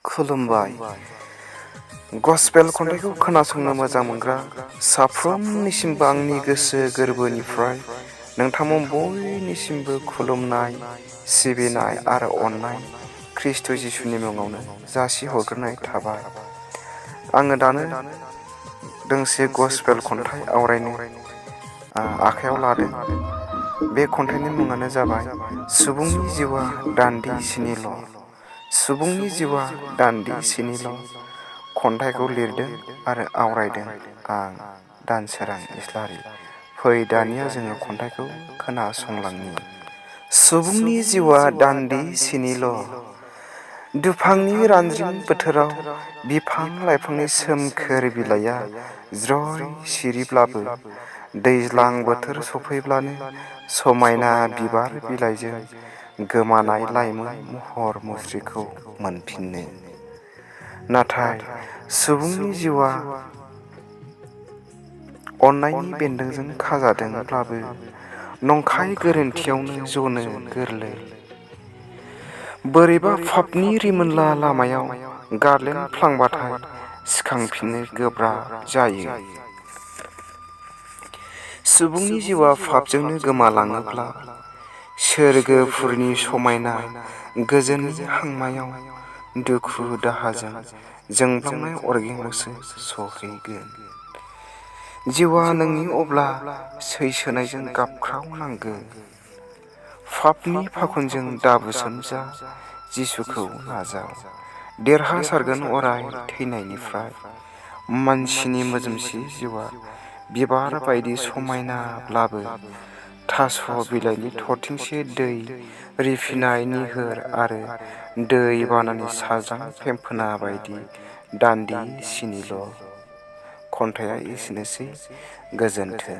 खुलुमबाय। गस्पेल खन्थाइखौ खोनासंनो मोजां मोनग्रा साफ्रोमनिसिमबो आंनि गोसो गोरबोनिफ्राय नोंथांमोन बयनिसिमबो खुलुमनाय, सिबिनाय आरो अननाय ख्रिस्ट' जिसुनि मुङावनो जासिहरग्रोनाय थाबाय। आङो दानो दोंसे गस्पेल खन्थाइ आवरायनो आखायाव लादों। बे खन्थाइनि मुङानो जाबाय सुबुंनि जिउआ दान्दिसेनिल'। सुबुंनि जिउआ दान्दिसेनिल'। खन्थाइखौ लिरदों आरो आवरायदों आं दानसोरां इस्लारि। फै दानिया जोङो खन्थाइखौ खोनासंलांनि। सुबुंनि जिउआ दान्दिसेनिल'। दुफांनि रानज्रिं बोथोराव बिफां लाइफांनि सोमखोर बिलाइया ज्रय सिरिब्लाबो, दैज्लां बोथोर सफैब्लानो समायना बिबार बिलाइजों गोमानाय लाइमोन महर मुस्रिखौ मोनफिनो। नाथाय सुबुंनि जिउआ अननायनि बेन्दोंजों खाजादोंब्लाबो नंखाय गोरोन्थियावनो जनो गोरलै। बोरैबा पापनि रिमोनला लामायाव गार्लेनफ्लांबाथाय सिखांफिननो गोब्राब जायो। सुबुंनि जिउआ पापजोंनो गोमालाङोब्ला सोरगोफुरनि समायना गोजोननि हांमायाव दुखु दाहाजों जोंब्लावनाय अरगेंआवसो सहैगोन। जिउआ नोंनि अब्ला सैसोनायजों गाबख्रावनांगोन। पापनि फाखनजों दाबुसोमजा, जिसुखौ नाजाव। देरहासारगोन अराय थैनायनिफ्राय। मानसिनि मोजोमसि जिउआ बिबार बायदि समायनाब्लाबो थास' बिलाइनि थरथिंसे दै रिफिनाय निहोर आरो दै बानानि साज्रां फेंफोना बायदि दान्दिसेनिल'। खन्थाइया एसेनोसै, गोजोन्थों।